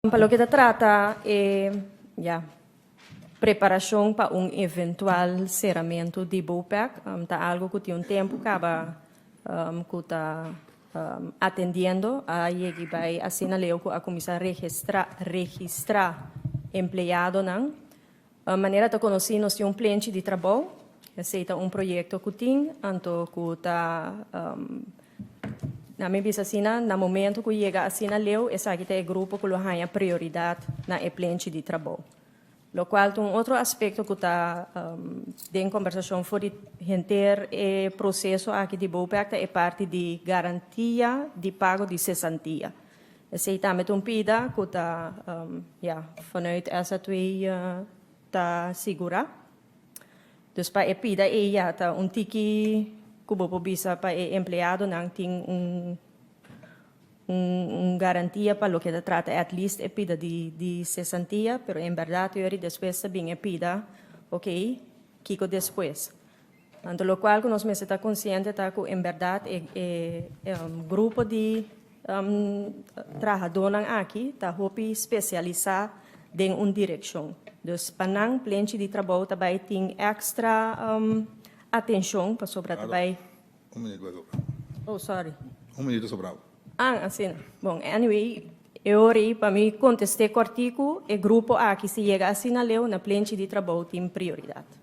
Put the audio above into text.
Pa loke ta trata e, ya, preparashon pa un eventual seramentu di BOPEC, ta algu ku tin un tempu kaba ku ta atendiendo. A yega bai asina leu ku a kuminsá registrá empleadonan. Manera ta konosí, nos tin un plenchi di trabou. Esei ta un proyekto ku tin, anto ku ta na mi bisa asina, na momento ku yega asina leu, esaki ta e grupo ku lo haña prioridat na e plenchi di trabou. Lokual ta un otro aspekto ku ta den kombersashon for di henter e proseso aki di BOPEC ta e parti di garantia di pago di sesantia. Esei tambe ta un pida ku ta, ya, vanuit SZW ta sigurá. Dus pa e pida ei ya ta un tiki ku bo por bisa pa e empleadonan tin un garantia pa loke ta trata at least e pida di sesantia, pero en bèrdat yori despues ta bin e pida, ok, kiko despues? Anto lokual ku nos mester ta konsiente ta ku en bèrdat e grupo di trahadónan aki ta hopi spesialisá den un direkshon. Dus pa nan plenchi di trabou ta bai tin èkstra atenshon pasobra ta bai. Un minüt bai sobra. Oh, sorry. Un minüt sobra. Ah, asina. Bon, anyway, e ora ei pa mi kontest'é kòrtiku, e grupo aki si yega asina leu na plenchi di trabou tin prioridat.